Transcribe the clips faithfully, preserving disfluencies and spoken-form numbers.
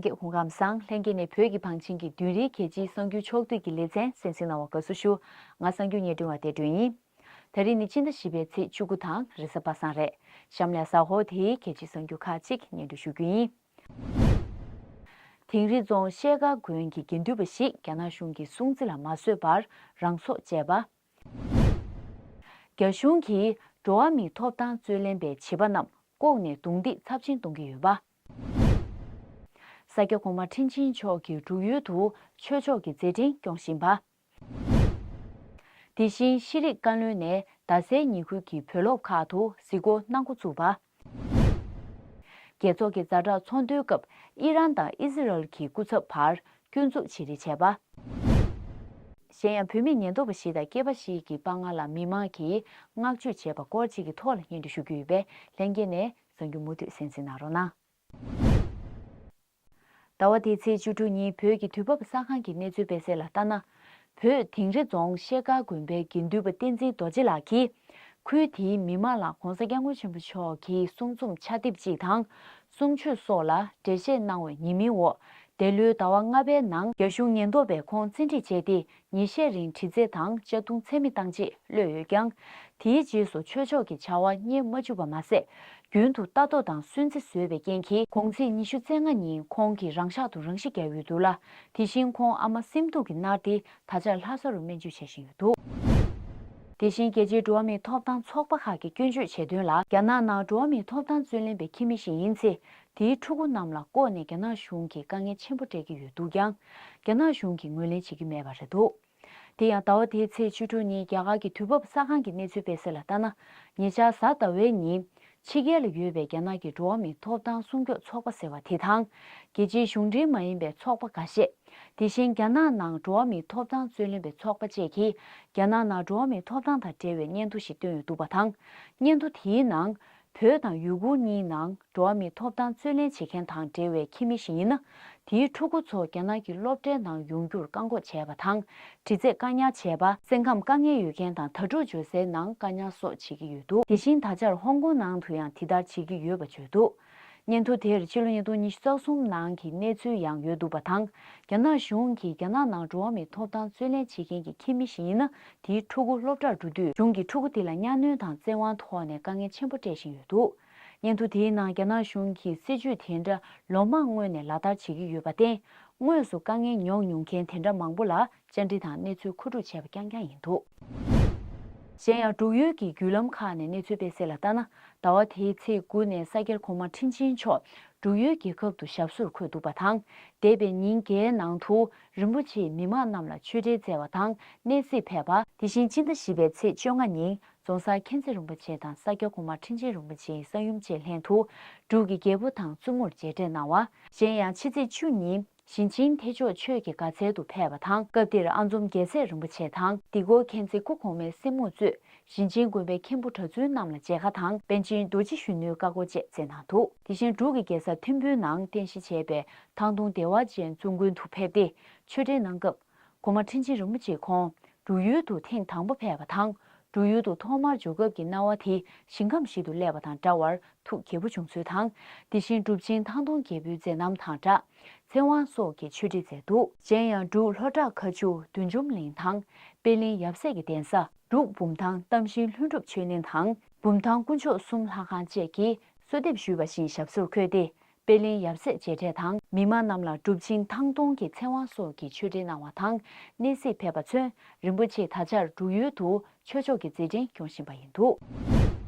སྐྱེ་སྐུ་ཁམས་བཟང་། ལྷན་རྒྱས་ནས་བོད་ཀྱི་བང་ཆེན་གྱི་བདུན་རེའི་རྒྱལ་སྤྱིའི་གསར་འགྱུར་ཕྱོགས་བསྡུས་ཀྱི་ལེ་ཚན་གསན་གཟིགས་གནང་བར་དགའ་བསུ་ཞུ། ང་གསར་འགྱུར་སྙན་སྒྲོན་པ་བདེ་སྒྲོན་ཡིན། ད་རེས་ནི་སྤྱི་ཟླ་བཞི་པའི་ཚེས་བཅུ་དགུ་དང་རེས་གཟའ་པ་སངས་རེད། གཤམ་ལ་གཟའ་འཁོར་དེའི་རྒྱལ་སྤྱིའི་གསར་འགྱུར་ཁག་ཅིག་སྙན་སྒྲོན་ཞུ་རྒྱུ་ཡིན། དིང་རི་རྫོང་ཤེལ་དཀར་དགོན་གྱི་དགེ་འདུན་པ་ཞིག་རྒྱ་ནག་གཞུང་གི་སྲུང་བརྩི་ལ་མ་བཟོད་པར་རང་སྲོག་བཅད་པ། རྒྱ་གཞུང་གིས་འགྲོ་བ་མིའི་ཐོབ་ཐང་རྩོད་ལེན་པའི་བྱིས་པ་རྣམས་ལྐོག་ནས་རྡུང་རྡེག་ཚབས་ཆེན་གཏོང་གི་ཡོད་པ། ས་སྐྱ་གོང་མ་ཁྲིན་ཆིན་མཆོག་གིས་འབྲུག་ཡུལ་དུ་ཆོས་ཕྱོགས་ཀྱི་མཛད་འཕྲིན་སྐྱོང་བཞིན་པ། དེ་བཞིན་ཤེས་རིག་བཀའ་བློན་ནས་རྡ་སའི་ཉེ་ཁུལ་གྱི་བོད་སློབ་ཁག་ཏུ་གཟིགས་སྐོར་གནང་འགོ་བཙུགས་པ། རྒྱལ་ཚོགས་ཀྱི་ཛ་དྲག་ཚོགས་འདུའི་སྐབས་ཨི་རན་དང་ཨི་ཟི་རལ་གྱི་སྐུ་ཚབ་བར་སྐྱོན་འཛུགས་བརྗེ་རེས་བྱས་པ། གཞན་ཡང་བོད་མི་ཉེན་རྟོག་པ་ཞིག་དང་སྐྱེས་པ་ཞིག་གི་དཔའ་ངར་ལ་མི་མང་གིས་བསྔགས་བརྗོད་བྱས་པ་སྐོར་བཅས་ཀྱི་ཐོག་ལ་སྙན་སྒྲོན་ཞུ་རྒྱུ་ཡོད་པས་ལྷན་རྒྱས་ནས་གསར་འགྱུར་མུ་མཐུད་གསན་གཟིགས་གནང་རོགས་གནང་། ཟླ་བ་འདིའི་ཚེས་བཅུ་དྲུག་ཉིན་བོད་ཀྱི་དུས་བབ་གསར་ཁང་གི་གནས་ཚུལ་སྤེལ་གསལ་ལ་ལྟ་ན། བོད་དིང་རི་རྫོང་ཤེལ་དཀར་དགོན་པའི་དགེ་འདུན་པ་བསྟན་འཛིན་རྡོ་རྗེ་ལགས་ཀྱིས། ཁུལ་དེའི་མི་མང་ལ་༧གོང་ས་༧སྐྱབས་མགོན་ཆེན་པོ་མཆོག་གི་གསུང་རྩོམ་ཕྱག་དེབ་ཅིག་དང་། གསུང་ཆོས་སོགས་ལ་འགྲེལ་བཤད་གནང་བའི་ཉེས་མིང་འོག་འདས་ལོའི་ཟླ་བ་ལྔ་པའི་ནང་རྒྱ་གཞུང་ཉེན་རྟོག་པས་ཁོང་བཙན་ཁྲིད་བྱས་ཏེ། ཉིན་ཤས་རིང་དྲི་རྩད་དང་གཅར་རྡུང་ཚད་མེད་བཏང་རྗེས་གློད་ཡོད་ཀྱང་། དེའི་རྗེས་སུ་ཆོས་ཕྱོགས་ཀྱི་བྱ་བ་གཉེར་མ་བཅུག་པ་མ་ཟད། རྒྱུན་དུ་ལྟ་རྟོག་དང་སུན་གཙེར་བཟོས་པའི་རྐྱེན་གྱིས། གོང་ཚེས་ཉི་ཤུ་རྩ་ལྔ་ཉིན་ཁོང་གིས་རང་ཤག་ཏུ་རང་ཤི་བརྒྱབ་ཡོད་འདུག་ལ། དེ་བཞིན་ཁོང་ཨ་མ་སེམས་སྡུག་གིས་མནར་ཏེ། ད་ཆར་ལྷ་ས་རུ་སྨན་བཅོས་བྱེད་བཞིན་ཡོད་འདུག་དེ་བཞིན་རྒྱལ་སྤྱིའི་འགྲོ་བ་མིའི་ཐོབ་ཐང་ཚོགས་པ་ཁག་གིས་སྐྱོན་བརྗོད་བྱས་དོན་ལ། རྒྱ་ནག་ནང་འགྲོ་བ་མིའི་ཐོབ་ཐང་རྩོད་ལེན་པའི་ཁྱིམ་མི་ཞིག་ཡིན་ཚེ། དེའི་ཕྲུ་གུ་རྣམས་ལ་ལྐོག་ནས་རྒྱ་ནག་གཞུང་གིས་དཀའ་ངལ་ཆེན་པོ་སྤྲད་ཀྱི་ཡོད་འདུག་ཀྱང་། རྒྱ་ནག་གཞུང་གིས་ངོས་ལེན་བྱེད་ཀྱི་མེད་པ་རེད་འདུག་དེ་ཡང་ཟླ་བ་འདིའི་ཚེས་བཅུ་དྲུག་ཉིན་རྒྱ་གར་གྱི་དུས་བབ་གསར་ཁང་གི་གནས་ཚུལ་སྤེལ་གསལ་ལ་ལྟ་ན། ཉེ་ཆར་གཟའ་ཟླ་བའི་ཉིན། ཕྱི་རྒྱལ་ལ་ཡོད་པའི་རྒྱ་ནག་གི་འགྲོ་བ་མིའི་ཐོབ་ཐང་སྲུང་སྐྱོབ་ཚོགས་པ་ཟེར་བ་དེ་དང་། རྒྱལ་སྤྱིའི་གཞུང་འབྲེལ་མ་ཡིན་པའི་ཚོགས་པ་འགའ་ཤས། དེ་བཞིན་རྒྱ་ནག་ནང་འགྲོ་བ་མིའི་ཐོབ་ཐང་རྩོད་ལེན་པའི་ཚོགས་པ་བཅས་ཀྱིས། རྒྱ་ནག་ནང་འགྲོ་བ་མིའི་ཐོབ་ཐང་དང་འབྲེལ་བའི་སྙན་ཐོ་ཞིག་བཏོན་ཡོད་འདུག་པ་དང་། སྙན་ཐོ་དེའི་ནང་། བོད་དང་ཡུ་གུར་གཉིས་ནང་འགྲོ་བ་མིའི་ཐོབ་ཐང་རྩོད་ལེན་བྱེད་མཁན་དང་འབྲེལ་བའི་ཁྱིམ་མི་ཞིག་ཡིན་ན། དེའི་ཕྲུ་གུ་ཚོ་རྒྱ་ནག་གི་སློབ་གྲྭའི་ནང་ཡོང་རྒྱུར་བཀག་འགོག་བྱས་པ་དང་། འདྲི་རྩད་བཀག་ཉར་བྱས་པ། སེམས་ཁམས་དཀའ་ངལ་ཡོད་མཁན་དང་། དྭ་ཕྲུག་འབྱོར་སའི་ནང་བཀག་ཉར་སོགས་བྱེད་ཀྱི་ཡོད་འདུག་དེ་བཞིན་ད་ཆར་ཧོང་ཀོང་ནང་དུ་ཡང་དེ་ལྟར་བྱེད་ཀྱི་ཡོད་པ་བརྗོད་འདུག་སྙན་ཐོ་དེར་ཕྱི་ལོ་ཉིས་སྟོང་ཉི་ཤུ་རྩ་གསུམ་ནང་གི་གནས་ཚུལ་ཡང་ཡོད་འདུག་པ་དང་། རྒྱ་ནག་གཞུང་གིས་རྒྱ་ནག་ནང་འགྲོ་བ་མིའི་ཐོབ་ཐང་རྩོད་ལེན་བྱེད་མཁན་གྱི་ཁྱིམ་མི་ཞིག་ཡིན་ན། དེའི་ཕྲུ་གུ་སློབ་གྲྭར་འགྲོ་དུས། གཞུང་གིས་ཕྲུ་གུ་དེ་ལ་གཉའ་གནོན་དང་བཙན་དབང་ཐོག་ནས་དཀའ་ངལ་ཆེན་པོ་སྤྲད་བཞིན་ཡོད་འདུག་སྙན་ཐོ་དེའི་ནང་རྒྱ་ནག་གཞུང་གིས་སྲིད་ཇུས་དེ་འདྲ་ལོ་མང་སྔོན་ནས་ལག་བསྟར་བྱེད་ཀྱི་ཡོད་པར་བརྟེན། དངོས་སུ་དཀའ་ངལ་མྱོང་མྱོང་མཁན་དེ་འདྲ་མང་པོ་ལ། བཅར་འདྲི་དང་གནས་ཚུལ་མཁོ་སྒྲུབ་བྱས་པ་རྐྱང་རྐྱང་ཡིན་འདུག་གཞན་ཡང་། འབྲུག་ཡུལ་གྱི་བརྒྱུད་ལམ་ཁག་ནས་གནས་ཚུལ་སྤེལ་གསལ་ལ་ལྟ་ན། ཟླ་བ་དེའི་ཚེས་དགུ་ནས་ས་སྐྱ་གོང་མ་ཁྲིན་ཆེན་མཆོག་འབྲུག་ཡུལ་རྒྱལ་ཁབ་ཏུ་ཞབས་སོར་འཁོད་འདུག་པ་དང་། འདས་པའི་ཉིན་འགའི་ནང་དུ། རིན་པོ་ཆེས་མི་མང་རྣམས་ལ་ཆོས་འབྲེལ་སྩལ་བ་དང་། གནས་གཟིགས་ཕེབས་པ། དེ་བཞིན་སྤྱི་ཟླ་བཞི་པའི་ཚེས་བཅོ་ལྔ་ཉིན། རྫོང་སར་མཁྱེན་བརྩེ་རིན་པོ་ཆེ་དང་ས་སྐྱ་གོང་མ་ཁྲིན་ཆེན་རིན་པོ་ཆེའི་ས་ཡོམ་བཅས་ལྷན་དུ། འབྲུག་གི་རྒྱལ་པོ་དང་བཙུན་མོར་མཇལ་འཕྲད་གནང་བ། གཞན་ཡང་། ཕྱི་ཚེས་བཅུ་ཉིན། ཞིང་ཆེན་ཐེག་མཆོག་ཆོས་ཀྱི་དགའ་ཚལ་དུ་ཕེབས་པ་དང་། སྐབས་དེར་ཨ་འཛོམས་རྒྱལ་སྲས་རིན་པོ་ཆེ་དང་། འདི་སྐོར་མཁྱེན་བརྩེ་སྐུ་གོང་མའི་སྲས་མོ་གཙོས། ཞིང་ཆེན་དགོན་པའི་མཁན་པོ་གྲྭ་བཙུན་རྣམས་ལ་མཇལ་ཁ་དང་། པཎ་ཆེན་རྡོ་རྗེ་གཞོན་ནུའི་བཀའ་བསྒོ་བཅས་སྩལ་གནང་འདུག་དེ་བཞིན་འབྲུག་གི་རྒྱལ་ས་ཐིམ་ཕུའི་ནང་རྟེན་གཞི་བྱས་པའི་ཐང་སྟོང་བདེ་བ་ཅན་བཙུན་དགོན་དུ་ཕེབས་ཏེ། ཆོས་འབྲེལ་གནང་སྐབས། གོང་མ་ཁྲིན་ཆེན་རིན་པོ་ཆེ་ཁོང་འབྲུག་ཡུལ་དུ་ཐེངས་དང་པོ་ཕེབས་པ་དང་། འབྲུག་ཡུལ་དུ་ཐོག་མར་འབྱོར་སྐབས་ཀྱི་སྣང་བ་དེ་ཞིང་ཁམས་ཤིག་ཏུ་སླེབས་པ་དང་འདྲ་བར་ཐུགས་དགྱེས་པོ་བྱུང་ཚུལ་དང་། དེ་བཞིན་གྲུབ་ཆེན་ཐང་སྟོང་རྒྱལ་པོའི་མཛད་རྣམ་དང་སྦྲགས། ཚེ་དབང་སོགས་ཀྱི་ཆོས་འབྲེལ་མཛད་འདུག་གཞན་ཡང་། འབྲུག་ལྷོ་བྲག་མཁར་ཆུ་བདུད་འཇོམས་གླིང་དང་། པད་གླིང་ཡབ་སྲས་ཀྱི་གདན་ས། འབྲུག་བུམ་ཐང་བསྟན་ཤིང་ལྷུན་གྲུབ་ཆོས་གླིང་དང་། བུམ་ཐང་དཀོན་མཆོག་གསུམ་ལྷ་ཁང་བཅས་ཀྱིས་གསོལ་འདེབས་ཞུས་པ་བཞིན་ཞབས་སོར་འཁོད་དེ། པད་གླིང་ཡབ་སྲས་མཇལ་འཕྲད་དང་། མི་མང་རྣམས་ལ་གྲུབ་ཆེན་ཐང་སྟོང་གི་ཚེ་དབང་སོགས་ཀྱི་ཆོས་འབྲེལ་གནང་བ་དང་། གནས་གཟིགས་ཕེབས་པ་མཚོན། རིན་པོ་ཆེ་ད་ཆར་འབྲུག་ཡུལ་དུ་ཆོས་ཕྱོགས་ཀྱི་མཛད་འཕྲིན་སྐྱོང་བཞིན་པ་ཡིན་འདུག་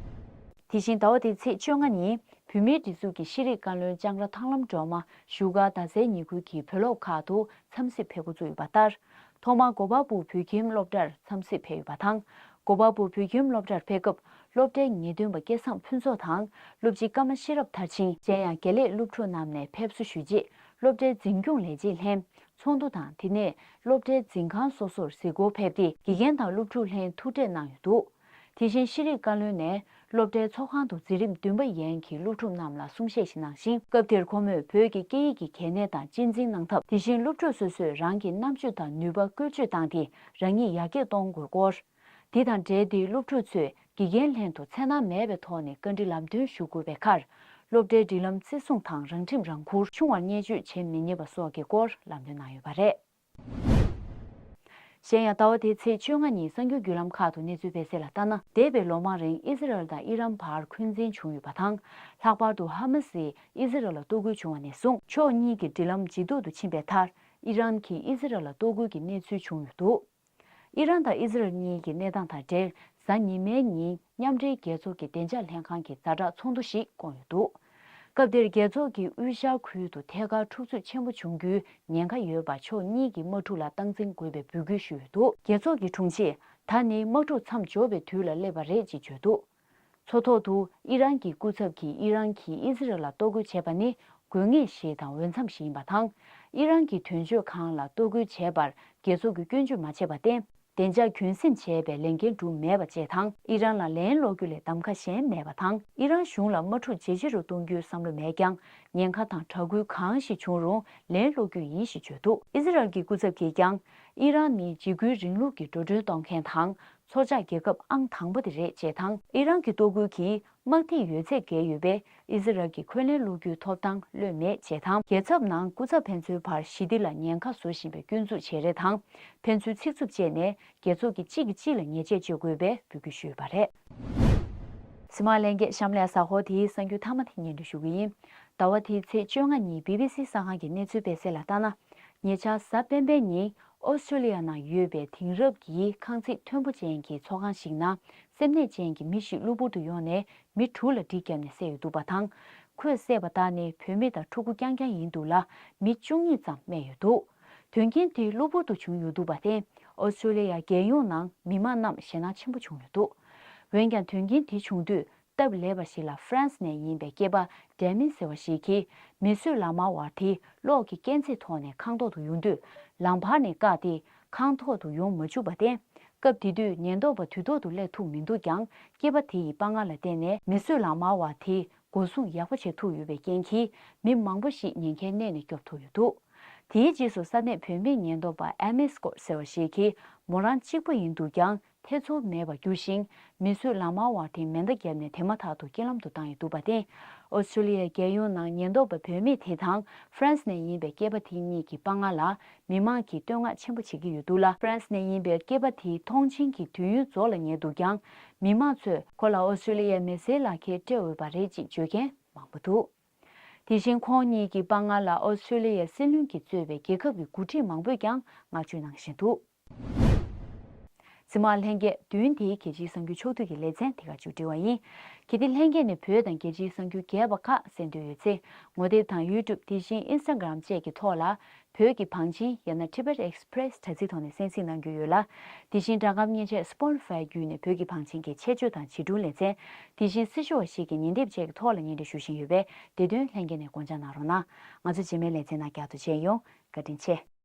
དེ་བཞིན་ཟླ་བ་འདིའི་ཚེས་བཅོ་ལྔ་ཉིན། བོད་མིའི་སྒྲིག་འཛུགས་ཀྱི་ཤེས་རིག་བཀའ་བློན་ལྕང་ར་ཐང་ལམ་སྒྲོལ་མ་བཞུགས་སྒར་རྡ་སའི་ཉེ་ཁུལ་གྱི་བོད་སློབ་ཁག་ཏུ་འཚམས་གཟིགས་ཕེབས་འགོ་བཙུགས་ཡོད་པ་ལྟར། ཐོག་མར་གོ་པལ་པུར་བོད་ཁྱིམ་སློབ་གྲྭར་འཚམས་གཟིགས་ཕེབས་ཡོད་པ་དང་། གོ་པལ་པུར་བོད་ཁྱིམ་སློབ་གྲྭར་ཕེབས་སྐབས། སློབ་གྲྭའི་ངེས་སྟོན་པ་སྐལ་བཟང་ཕུན་ཚོགས་དང་། སློབ་སྤྱི་ཀརྨ་ཤེས་རབ་མཐར་ཕྱིན། གཞན་ཡང་། དགེ་ལས་སློབ་ཕྲུག་རྣམས་ནས་ཕེབས་བསུ་ཞུས་རྗེས། སློབ་གྲྭའི་འཛིན་སྐྱོང་ལས་བྱེད་ལྷན་ཚོགས་འདུ་དང་། དེ་ནས་སློབ་གྲྭའི་འཛིན་ཁང་སོ་སོར་གཟིགས་སྐོར་ཕེབས་ཏེ། དགེ་རྒན་དང་སློབ་ཕྲུག་ལྷན་ཐུག་འཕྲད་གནང་ཡོད་འདུག་དེ་བཞིན་ཤེས་རིག་བཀའ་བློན་ནས་སློབ་གྲྭའི་ཚོགས་ཁང་དུ་འཛིན་རིམ་བདུན་པ་ཡན་གྱི་སློབ་ཕྲུག་རྣམས་ལ་གསུང་བཤད་ཞིག་གནང་ཞིང་། སྐབས་དེར་ཁོ་མོས་བོད་ཀྱི་སྐད་ཡིག་གི་གལ་གནད་དང་གཅེས་འཛིན་གནང་ཐབས། དེ་བཞིན་སློབ་ཕྲུག་སོ་སོས་རང་གི་རྣམ་དཔྱོད་དང་ནུས་པ་བཀོལ་སྤྱོད་བཏང་སྟེ། རང་ཉིད་ཡར་རྒྱས་གཏོང་དགོས་སྐོར། དེ་དང་འབྲེལ་ཏེ་སློབ་ཕྲུག་ཚོས་དགེ་རྒན་ལྷན་དུ་འཚེར་སྣང་མེད་པའི་ཐོག་ནས་བཀའ་འདྲི་ལམ་སྟོན་ཞུ་དགོས་པའི་ཁར། སློབ་གྲྭའི་སྒྲིག་ལམ་བརྩི་སྲུང་དང་རང་ཁྲིམས་རང་འཁུར། ཆུང་བར་བརྙས་བཅོས་བྱེད་མི་ཉེས་པ་སོགས་ཀྱི་སྐོར་ལམ་སྟོན་གནང་ཡོད་པ་རེད། གཞན་ཡང་ཟླ་བ་འདིའི་ཚེས་བཅོ་ལྔ་ཉིན་གསར་འགྱུར་བརྒྱུད་ལམ་ཁག་ཏུ་གནས་ཚུལ་སྤེལ་གསལ་ལ་ལྟ་ན། འདས་པའི་ལོ་མང་རིང་ཨི་ཟི་རལ་དང་ཨི་རན་བར་འཁོན་འཛིན་བྱུང་ཡོད་པ་དང་། ལྷག་པར་དུ་ཧ་མ་སིས་ཨི་ཟི་རལ་ལ་གཏོར་རྒོལ་བྱུང་བ་ནས་བཟུང་ཕྱོགས་གཉིས་ཀྱི་སྒྲིག་ལམ་ཇེ་སྡུག་ཏུ་ཕྱིན་པའི་མཐར། ཨི་རན་གྱིས་ཨི་ཟི་རལ་ལ་གཏོར་རྒོལ་གྱི་གནས་ཚུལ་བྱུང་ཡོད་འདུག་ཨི་རན་དང་ཨི་ཟི་རལ་གཉིས་ཀྱི་གནས་སྟངས་དང་འབྲེལ། གཟའ་ཉི་མའི་ཉིན་མཉམ་འབྲེལ་རྒྱལ་ཚོགས་ཀྱི་བདེ་འཇགས་ལྷན་ཁང་གིས་ཛ་དྲག་ཚོགས་འདུ་ཞིག་བསྐོངས་ཡོད་འདུག་སྐབས་དེར་རྒྱལ་ཚོགས་ཀྱི་དབུས་ཤར་ཁུལ་དུ་ཐད་ཀར་འཁྲུག་རྩོད་ཆེན་པོ་འབྱུང་རྒྱུའི་ཉེན་ཁ་ཡོད་པར་ཕྱོགས་གཉིས་ཀྱི་དམག་འཁྲུག་ལ་སྟངས་འཛིན་དགོས་པའི་འབོད་སྐུལ་ཞུས་ཡོད་འདུག་རྒྱལ་ཚོགས་ཀྱི་དྲུང་ཆེས། ད་ནི་དམག་འཁྲུག་མཚམས་འཇོག་པའི་དུས་ལ་སླེབས་པ་རེད་ཅེས་བརྗོད་འདུག་མཚོ་ཐོག་ཏུ་ཨི་རན་གྱི་སྐུ་ཚབ་ཀྱིས་ཨི་རན་གྱིས་ཨི་ཟི་རལ་ལ་གཏོར་རྒོལ་བྱས་པ་ནི་དགོས་ངེས་ཤིག་དང་འོས་འཚམ་ཞིག་ཡིན་པ་དང་། ཨི་རན་གྱི་དོན་གཅོད་ཁང་ལ་གཏོར་རྒོལ་བྱས་པར་རྒྱལ་ཚོགས་ཀྱིས་སྐྱོན་བརྗོད་མ་བྱས་པར་བརྟེན། བདེ་འཇགས་རྒྱུན་སྲིང་བྱས་པའི་ལས་འགན་སྒྲུབ་མེད་པ་བཅས་དང་། ཨི་རན་ལ་ལན་སློག་རྒྱུ་ལས་གདམ་ག་གཞན་མེད་པ་དང་། ཨི་རན་གཞུང་ལ་དམག་འཁྲུག་ཇེ་ཆེ་རུ་གཏོང་རྒྱུའི་བསམ་བློ་མེད་ཀྱང་། ཉེན་ཁ་དང་དྲག་སྐུལ་གང་ཞིག་བྱུང་རུང་ལན་སློག་རྒྱུ་ཡིན་ཞེས་བརྗོད་འདུག་ཨི་ཟི་རལ་གྱི་སྐུ་ཚབ་ཀྱིས་ཀྱང་། ཨི་རན་ནི་འཇིགས་སྐུལ་རིང་ལུགས་ཀྱི་འགྲོ་གྲོན་གཏོང་མཁན་དང་། མཚོ་བྱང་རྒྱལ་ཁབ་ཨང་དང་པོ་དེ་རེད་ཅེས་དང་། ཨི་རན་གྱི་གཏོར་རྒོལ་གྱིས་དམག་ཐིག་ཡོད་ཚད་བརྒལ་ཡོད་པས། ཨི་ཟི་རལ་གྱིས་འཁོན་ལན་སློག་རྒྱུའི་ཐོབ་ཐང་གློད་མེད་ཅེས་དང་། རྒྱལ་ཚབ་ནང་སྐུ་ཚབ་ཕན་ཚུན་བར་ཞི་བདེ་ལ་ཉེན་ཁ་བཟོ་བཞིན་པའི་སྐྱོན་འཛུགས་བྱེད་རེས་དང་། ཕན་ཚུན་ཚིག་རྩུབ་སྤྱད་ནས་རྒྱལ་ཚོགས་ཀྱིས་གཅིག་གིས་གཅིག་ལ་ཉེས་ཆད་གཅོད་དགོས་པའི་འབོད་སྐུལ་ཞུས་ཡོད་པ་རེད། གཟིགས་མོ་བ་ལྷན་རྒྱས། གཤམ་ལ་གཟའ་འཁོར་དེའི་གསར་འགྱུར་མཐའ་མ་དེ་སྙན་སྒྲོན་ཞུ་གི་ཡིན། ཟླ་བ་འདིའི་ཚེས་བཅོ་ལྔ་ཉིན་བི་བི་སི་གསར་ཁང་གི་གནས་ཚུལ་སྤེལ་གསལ་ལ་ལྟ་ན། ཉེ་ཆར་གཟའ་སྤེན་པའི་ཉིན་ཨོ་སི་ཀྲོ་ལི་ཡ་ནང་ཡོད་པའི་དེང་རབས་ཀྱི་ཁང་ཚིག་མཐོན་པོ་ཅན་གྱི་ཚོགས་ཁང་ཞིག་ནང་སེམས་ནད་ཅན་གྱི་མི་ཞིག་གློ་བུར་དུ་ཡོང་ནས་མི་དྲུག་ལ་གྲི་བརྒྱབ་ནས་བསད་ཡོད་འདུག་པ་དང་། ཁོས་བསད་པ་དག་ནི་བུད་མེད་དང་ཕྲུ་གུ་རྐྱང་རྐྱང་ཡིན་འདུག་ལ། མི་བཅུ་གཉིས་ཙམ་རྨས་ཡོད་འདུག་དོན་རྐྱེན་དེ་གློ་བུར་དུ་བྱུང་ཡོད་འདུག་པར་བརྟེན། ཨོ་སི་ཀྲོ་ལི་ཡ་རྒྱལ་ཡོངས་ནང་མི་མང་རྣམས་ཞེད་སྣང་ཆེན་པོ་བྱུང་ཡོད་འདུག་འོན་ཀྱང་། དོན་རྐྱེན་དེ་བྱུང་དུས། སྟབས་ལེགས་པ་ཞིག་ལ་ཧྥ་རན་སི་ནས་ཡིན་པའི་སྐྱེས་པ་ཌེ་མི་ཟེར་བ་ཞིག་གིས་མི་གསོད་ལག་དམར་བ་དེ་གློག་གི་སྐས་འཛེག་ཐོག་ནས་ཁང་ཐོག་ཏུ་ཡོང་དུས། ལམ་བར་ནས་བཀག་སྟེ་ཁང་ཐོག་ཏུ་ཡོང་མ་བཅུག་པར་བརྟེན། སྐབས་དེ་དུས་ཉེན་རྟོག་པ་དུས་ཐོག་ཏུ་སླེབས་ཐུབ་མི་འདུག་ཀྱང་། སྐྱེས་པ་དེ་ཡི་དཔའ་ངར་ལ་བརྟེན་ནས་མི་གསོད་ལག་དམར་བ་དེ་སྒོ་སྲུང་ཡག་པོ་བྱེད་ཐུབ་ཡོད་པའི་རྐྱེན་གྱིས། མི་མང་པོ་ཞིག་ཉེན་ཁའི་གནས་ནས་སྐྱོབ་ཐུབ་ཡོད་འདུག་དེའི་རྗེས་སུ་ས་གནས་བུད་མེད་ཉེན་རྟོག་པ་ཨེ་མི་སྐོར་ཟེར་བ་ཞིག་གིས། མོ་རང་གཅིག་པུ་ཡིན་འདུག་ཀྱང་། ཐེ་ཚོམ་མེད་པར་གྱུར་ཞིང་། མི་གསོད་ལག་དམར་བ་དེས་མེ་མདའ་བརྒྱབ་ནས་དེ་མ་ཐག་ཏུ་རྐྱེན་ལམ་དུ་བཏང་ཡོད་འདུག་པར་བརྟེན། ཨོ་སི་ཀྲོ་ལི་ཡའི་རྒྱལ་ཡོངས་ནང་ཉེན་རྟོག་པ་བུད་མེད་དེ་དང་ཧྥ་རན་སི་ནས་ཡིན་པའི་སྐྱེས་པ་དེ་གཉིས་ཀྱི་དཔའ་ངར་ལ་མི་མང་གིས་བསྟོད་བསྔགས་ཆེན་པོ་བྱེད་ཀྱི་ཡོད་འདུག་ལ། ཧྥ་རན་སི་ནས་ཡིན་པའི་སྐྱེས་པ་དེའི་མཐོང་མཆན་གྱི་དུས་ཡུན་རྫོགས་ལ་ཉེ་འདུག་ཀྱང་། མི་མང་ཚོས་ཁོ་ལ་ཨོ་སི་ཀྲོ་ལི་ཡའི་མི་སེར་ལག་ཁྱེར་སྤྲད་འོས་པ་རེད་ཅེས་བརྗོད་མཁན་མང་པོ་འདུག་དེ་བཞིན་ཁོང་གཉིས་ཀྱི་དཔའ་ངར་ལ་ཨོ་སི་ཀྲོ་ལི་ཡའི་སྲིད་བློན་གྱིས་གཙོས་པའི་རྒྱལ་ཁབ་ཀྱི་འགོ་ཁྲིད་མང་པོས་ཀྱང་བསྔགས་བརྗོད་གནང་བཞིན་འདུག་གཟིགས་མོ་བ་ལྷན་རྒྱས། བདུན་འདིའི་རྒྱལ་སྤྱིའི་གསར་འགྱུར་ཕྱོགས་བསྡུས་ཀྱི་ལེ་ཚན་དེ་ག་མཇུག་སྒྲིལ་བ་ཡིན། གལ་ཏེ་ལྷན་རྒྱས་ནས་བོད་དང་རྒྱལ་སྤྱིའི་གསར་འགྱུར་རྒྱས་པ་ཁག་གསན་འདོད་ཡོད་ཚེ། ངོ་དེབ་དང་ཡུ་ཊུབ། དེ་བཞིན་ཨིན་སི་ཊ་གྷ་རམ་བཅས་ཀྱི་ཐོག་ལ། བོད་ཀྱི་བང་ཆེན་ཡང་ན་Tibet Express དྲ་ཚིགས་ཐོག་ནས་གསན་གཟིགས་གནང་རྒྱུ་ཡོད་ལ། དེ་བཞིན་སྒྲ་སྒམ་མཉེན་ཆས་Spotify བརྒྱུད་ནས་བོད་ཀྱི་བང་ཆེན་གྱི་ཆེད་སྤྱོད་དང་བྱིས་སྒྲུང་ལེ་ཚན། དེ་བཞིན་སྲི་ཞུ་བ་ཞིག་གི་ཉིན་དེབ་བཅས་ཀྱི་ཐོག་ལ་སྙན་སྒྲོན་ཞུ་བཞིན་ཡོད་པས། དེ་དོན་ལྷན་རྒྱས་ནས་དགོངས་འཇགས་གནང་རོགས་གནང་། ང་ཚོ་རྗེས་མའི་ལེ་ཚན་ནང་བསྐྱར་དུ་མཇལ་ཡོང་། བཀའ་དྲིན་ཆེ།